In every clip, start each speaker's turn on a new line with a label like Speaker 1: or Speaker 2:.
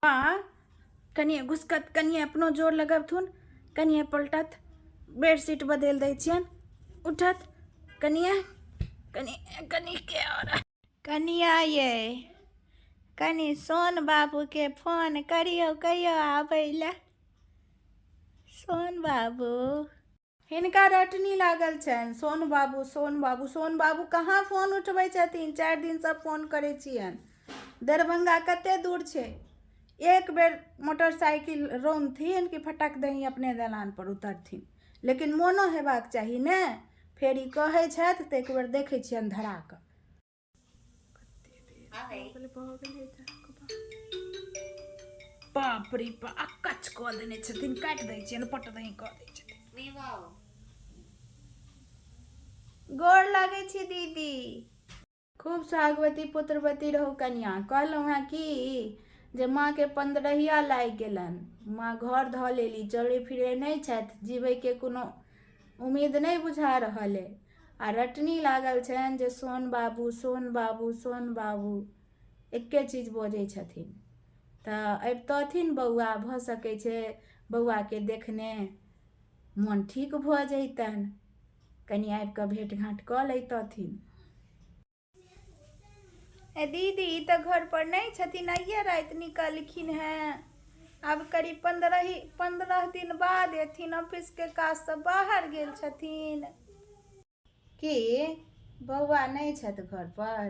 Speaker 1: माँ कनिए घुसकत, कनिए अपनो जोर लगबथुन, कनिए पलटत, बेडशीट बदलि दै छियनि, उठत कनिए कनि कनिके आओर।
Speaker 2: कनिया ये, कनि सोन बाबूके फोन करियौ, कहियौ आबै लए। सोन बाबू।
Speaker 1: हिनका रटनी लागल छनि, सोन बाबू सोन बाबू। सोन बाबू कहाँ फोन उठबै छथिन? 4 दिनसँ फोन करै छियनि। दरभंगा कते दूर छै? एक बेर मोटरसाइकिल रौनथिन कि फटक दही अपने दलान पर उतरथिन। लेकिन मोनो हेबाक चाही ने। फेर ई कहै छथि तऽ एक बेर देखै छियनि धरा कऽ। बाप रे बाप, अकच कऽ देने छथिन। काटि दै छियनि, पट दही कऽ दै छथिन। गोर लागै छी दीदी। खूब सोहागवती पुत्रवती रहू कनिया। कहलहुँ हेँ कि जे माँके 15हिया लागि गेलनि, माँ घर धऽ लेली, चलै फिरै नहि छथि, जीबैके कोनो उम्मीद नहि बुझा रहल अइ, आ रटनी लागल छनि जे सोन बाबू सोन बाबू सोन बाबू, एक्के चीज बजै छथिन। तऽ अबितथिन बौआ, भऽ सकै छै बौआके देखने मोन ठीक भऽ जैतनि, कनि आबि कऽ भेँट घाँट कऽ लैतथिन।
Speaker 2: ए दीदी, ई तऽ घर पर नहि छथिन, आइए राति निकलखिन हेँ, आब करीब 15 दिन बाद एथिन, ऑफिसके काजसँ बाहर गेल छथिन।
Speaker 1: की बौआ नहि छथि घर पर?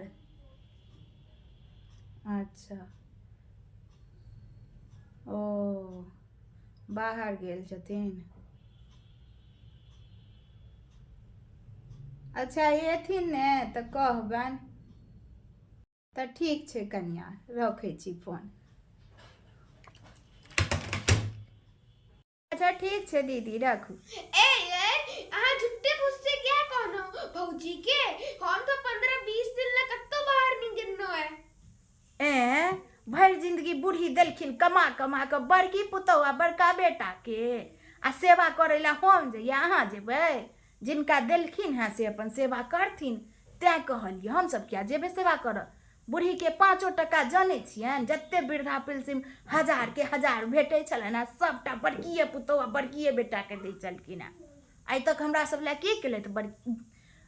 Speaker 1: अच्छा, ओ बाहर गेल छथिन। अच्छा, एथिन ने तऽ कहबनि। तऽ ठीक छै कनिया, रखै छी फोन। अच्छा ठीक छै दीदी, रखू।
Speaker 3: ए ए, अहाँ झुट्टे फुस्से क्या कहनो भौजी के? हम तो 15-20 दिन ला कत्तो बाहर नहीं गिरनो है।
Speaker 1: ए, भरि जिंदगी बूढ़ी देलखिन कमा कमा कऽ बड़की पुतहु आ बड़का बेटा के, आ सेवा करै लए हम जइयै, अहाँ जेबै? जिनका देलखिन हेँ से अपन सेवा करथिन, तैँ कहलियै। हमसभ किया जेबै सेवा करऽ बूढ़ीके? 5 टका जनै छियनि, जते वृद्धा पेंशन हजारके हजार भेटै छलनि हेँ, सभटा बड़किए पुतहु आ बड़किए बेटाके दै छलखिन हेँ। आइ तक हमरा सब लए की केलथि बड़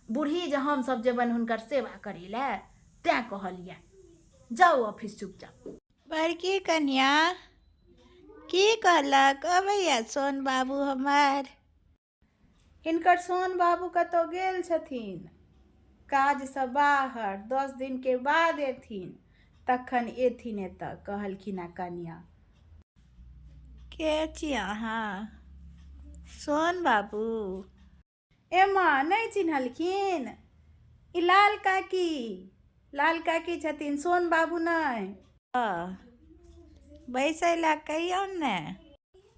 Speaker 1: बूढ़ी जे हमसभ जेबनि हुनकर सेवा करै लए? तैँ कहलियै, जाउ ऑफिस चुपचाप।
Speaker 2: बड़की कनिया की कहलक, अबैया सोन बाबू हमर?
Speaker 1: हिनकर सोन बाबू कतहु गेल छथिन काजसँ बाहर, 10 दिनके बाद एथिन, तखन एथिन एतऽ, कहलखिन आ कनिया।
Speaker 2: के छी अहाँ? सोन बाबू?
Speaker 1: ए माँ, नहि चिन्हलखिन? ई लाल काकी, लाल काकी छथिन, सोन बाबू नहि।
Speaker 2: बैसै लए कहियौ ने।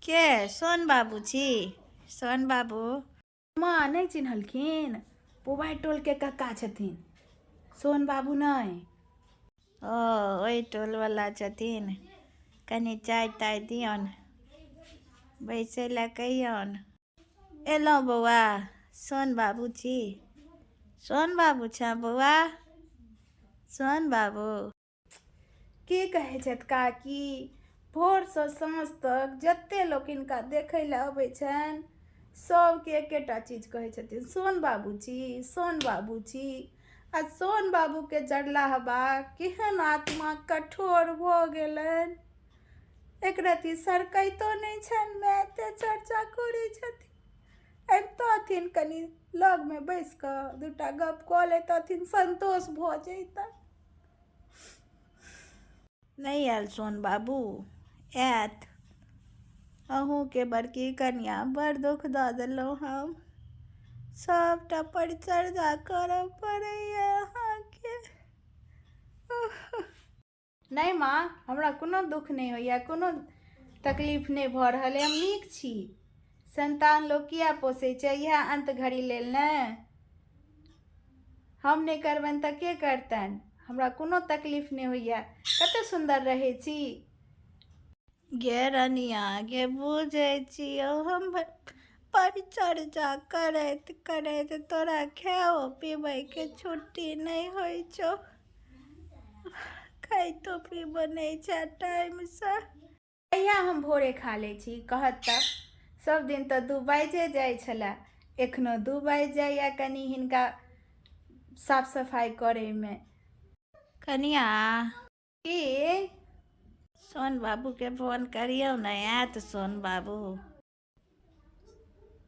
Speaker 2: के सोन बाबू छी? सोन बाबू?
Speaker 1: माँ, नहि चिन्हलखिन? पुबाइ टोलके कक्का छथिन, सोन बाबू नहि।
Speaker 2: ओ ओहि टोलवला छथिन। कनि चाय ताय दियौन, बैसै लए कहियौन। एलहुँ बौआ। सोन बाबू छी? सोन बाबू छँ बौआ? सोन बाबू?
Speaker 1: की कहै छथि काकी, भोरसँ साँझ तक जते लोक हिनका देखै लए अबै छनि, सबके एकेटा चीज कहै छथिन, सोन बाबू छी, सोन बाबू छी। आ सोन बाबूके जरला बा केहन आत्मा कठोर भऽ गेलनि, एक रत्ती सरकैतो नहि छनि। माय एते चर्चा करै छथिन, अबितथिन कनि लगमे बैस कऽ दूटा गप कऽ लैतथिन, संतोष भऽ जैतनि।
Speaker 2: नहि आयल सोन बाबू? आयत। अहूँके बड़की कनिया बड़ दुख दऽ देलहुँ हम। सभटा परिचर्या करऽ पड़ैए अहाँके।
Speaker 1: नहि माँ, हमरा कोनो दुख नहि होइए, कोनो तकलीफ नहि भऽ रहल अइ, हम नीक छी। संतान लोक किया पोसै छै? इएह अन्त घड़ी लेल ने। हम नहि करबनि तऽ के करतनि? हमरा कोनो तकलीफ नहि होइए, कते सुन्दर रहै छी।
Speaker 2: गे रनिया गे, बुझै छियौ हम, परिचर्या करैत करैत तोरा खाओ पीबैके छुट्टी नहि होइ छौ। खाइतो पीबो नहि छै टाइमसँ।
Speaker 1: कहिया हम भोरे खा लै छी कहत तऽ सब दिन तऽ 2 बाजिए जाइ छलै, एखनो 2 बाजि जाइए कनि हिनका साफ सफाइ करैमे।
Speaker 2: कनिया
Speaker 1: की
Speaker 2: सोन बाबूके फोन करियौ ने, आयत सोन बाबू?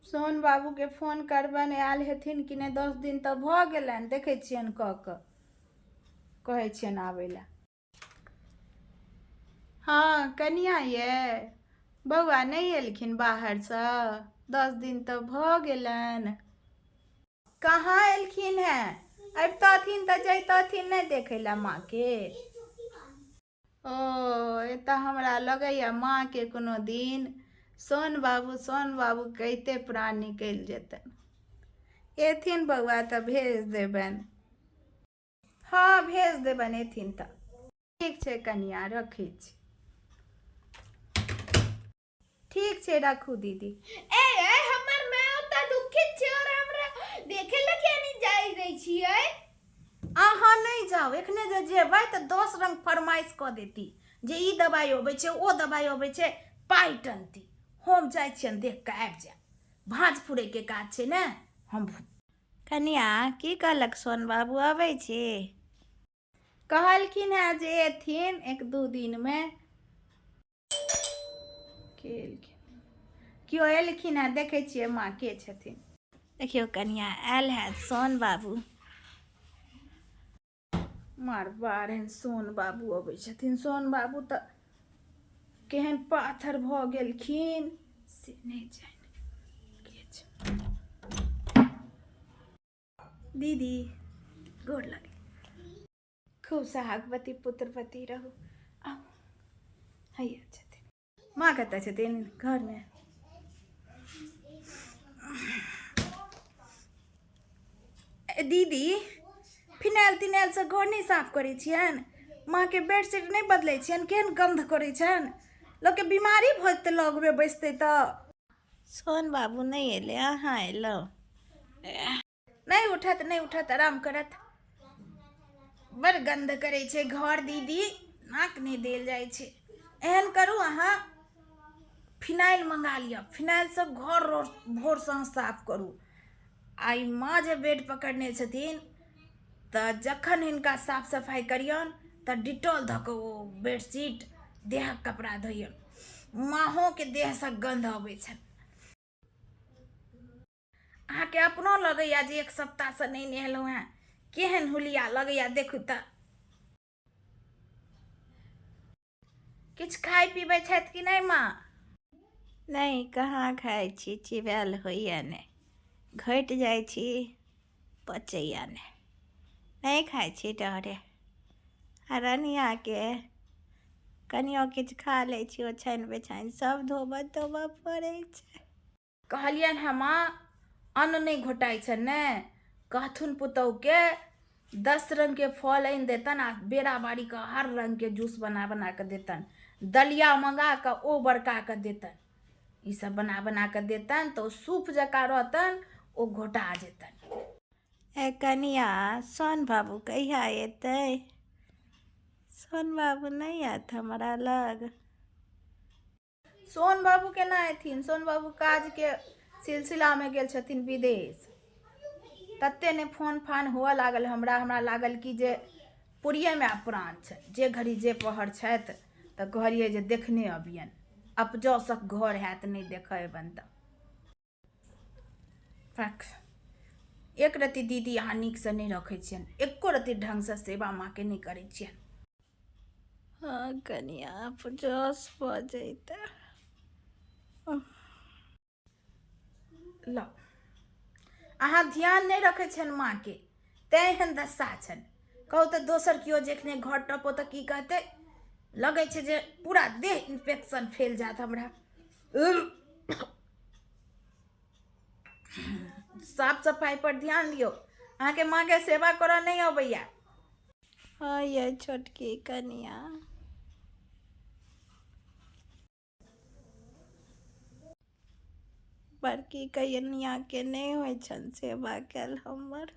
Speaker 1: सोन बाबूके फोन करबनि, आयल हेथिन कि नहि? 10 दिन तऽ भऽ गेलनि। देखै छियनि कऽ कऽ कहै छियनि आबै लए। हँ कनिया ये, बौआ नहि एलखिन बाहरसँ? 10 दिन तऽ भऽ गेलनि। कहाँ एलखिन हेँ? अबितथिन तऽ जैतथिन नहि देखै लए माँके। ओ एतऽ हमरा लगैए माँके कोनो दिन सोन बाबू सोन बाबू कहिते प्राण निकलि जेतनि। एथिन बौआ तऽ भेज देबनि। हँ भेज देबनि एथिन तऽ। ठीक छै कनिया, रखै छी। ठीक छै, राखू दीदी।
Speaker 3: ए ए हमर माय ओतऽ दुखित छै और हमरा देखे लए किया नहि जाइ दै छियै?
Speaker 1: अहाँ नहि जाउ, एखने जे जेबै तऽ 10 रंग फरमाइश कऽ देती जे ई दबाइ अबै छै, ओ दबाइ अबै छै, पाइ टनती। हम जाइ छियनि देख कऽ आबि जायब, भाँज फुरैके काज छै ने। हम
Speaker 2: कनिया की कहलक सोन बाबू, अबै छी?
Speaker 1: कहलखिन हेँ जे एथिन 1-2 दिनमे। के एलखिन? केओ एलखिन हेँ, देखै छियै माँ के छथिन।
Speaker 2: देखियौ कनिया, आयल हैत सोन बाबू।
Speaker 1: मार बारहन सोन बाबू अबै छथिन। सोन बाबू तऽ केहन पाथर भऽ गेलखिन से नहि जानि के छै। दीदी गोर लगे, खूब सोहागवती पुत्रवती रहू। आउ, हैया छथिन माँ? कतऽ छथिन? घरमे। दीदी, फिनाइल तिनाइलसँ घर नहि साफ करै छियनि? माँके बेडशीट नहि बदलै छियनि? केहन गन्ध करै छनि, लोकके बीमारी भऽ जेतै लगमे बैसतै तऽ।
Speaker 2: सोन बाबू नहि एलै, अहाँ एलहुँ?
Speaker 1: नहि उठत, नहि उठत, आराम करत। बड़ गन्ध करै छै घर दीदी, नाक नहि देल जाइ छै। एहन करू, अहाँ फिनाइल मंगा लिअ, फिनाइलसँ घर रोज भोरसँ अहाँ साफ करू। आ ई माँ जे बेड पकड़ने छथिन तऽ जखन हिनका साफ सफाइ करियौन तऽ डिटॉल धऽ कऽ ओ बेडशीट देहक कपड़ा धोइयौन, माँहोके देहसँ गन्ध अबै छनि। अहाँके अपनो लगैया जे 1 सप्ताहसँ नहि नहेलहुँ हेँ, केहन हुलिया लगैया देखू तऽ। किछु खाइ पीबै छथि कि नहि माँ?
Speaker 2: नहि, कहाँ खाइ छी, चिबायल होइए नहि, घटि जाइ छी, पचैए नहि, नहि खाइ छी डरे। आ रनियाके कनियो किछु खा लै छी, ओछानि बिछानि सब धोबऽ तोबऽ पड़ै छै।
Speaker 1: कहलियनि हँ माँ, अन्न नहि घोटाइ छनि ने, कहथुन पुतहुके 10 रङ्गके फल आनि देतनि आ बेरा बारीके हर रङ्गके जूस बना बना कऽ देतनि, दलिया मँगा कऽ ओ बड़का कऽ देतनि, ईसब बना बना कऽ देतनि तऽ ओ सूप जकाँ रहतनि, ओ घोटा जेतनि।
Speaker 2: ए कनिया, सोन बाबू कहिया एतै? सोन बाबू नहि आयत हमरा लग?
Speaker 1: सोन बाबू केना एथिन? सोन बाबू काजके सिलसिलामे गेल छथिन विदेश। तते ने फोन फान हुअ लागल हमरा, हमरा लागल कि जे पुरियेमे आब प्राण छै, जे घड़ी जे पहर छथि तऽ कहलियै जे देखने अबियनि, अपजसक घर हैत नहि देखऽ अयबनि तऽ। एक रत्ती दीदी अहाँ नीकसँ नहि रखै छियनि, एको रत्ती ढङ्गसँ सेवा माँके नहि करै छियनि।
Speaker 2: हँ कनिया, अपजस भऽ जैतै।
Speaker 1: ल अहाँ ध्यान नहि रखै छियनि माँके, तैँ एहन दशा छनि। कहू तऽ दोसर केओ जखने घर टपो तऽ की कहतै? लगै छै जे पूरा देह इन्फेक्शन फैल जायत हमरा। साफ सफाइ पर ध्यान दियौ, अहाँके माँके सेवा करऽ नहि अबैया।
Speaker 2: हँ यै छोटकी कनिया, बड़की कनियाके नहि होइ छनि सेवा कयल हमर,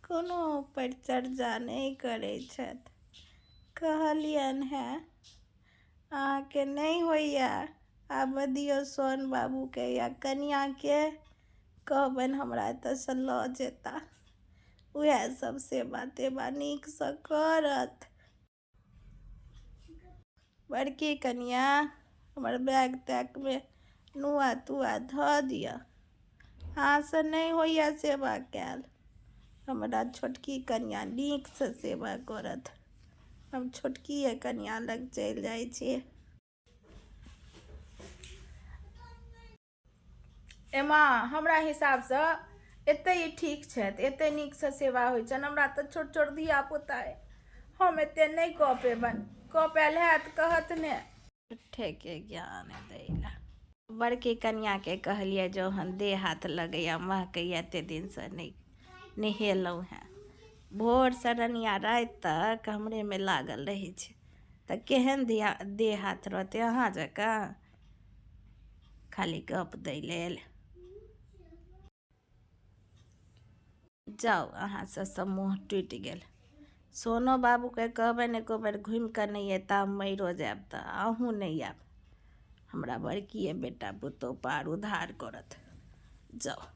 Speaker 2: कोनो परिचर्या नहि करै छथि। कहलियनि हेँ, अहाँके नहि होइए, आबऽ दियौ सोन बाबूके या कनिआँके, कहबनि हमरा एतऽसँ लऽ जेता। उएह सब सेवा तेवा नीकसँ करत। बड़की कनिआँ, हमर बैग तैगमे नुआ तुआ धऽ दिअ। अहाँसँ नहि होइए सेवा कयल, हमरा छोटकी कनिआँ नीकसँ सेवा करत। हम छोटकिए कनिआँ लग चलि जाइ छी।
Speaker 1: एमा हमरा हिसाबसँ एतहि ई ठीक छथि, एतहि नीकसँ सेवा होइ छनि। हमरा तऽ छोट छोट धियापुता अइ, हम एतेक नहि कऽ पेबनि। कऽ पायल हैत कहत ने।
Speaker 2: झूठेके ज्ञान दै लए। बड़की कनिआँके कहलियै जे ओहन देह हाथ लगैए, महकैए, एतेक दिनसँ नहि नहेलहुँ हेँ। भोरसँ रनिया राति तक हमरेमे लागल रहै छै, तऽ केहन देह हाथ रहतै अहाँ जकाँ? खाली गप दै लेल। जाउ, अहाँसँ सब मोह टूटि गेल। सोनो बाबूके कहबनि एको बेर घुमि कऽ नहि अयता, मरिओ जायब तऽ अहूँ नहि आयब। हमरा बड़किए बेटा पुतहु पार उधार करत। जाउ।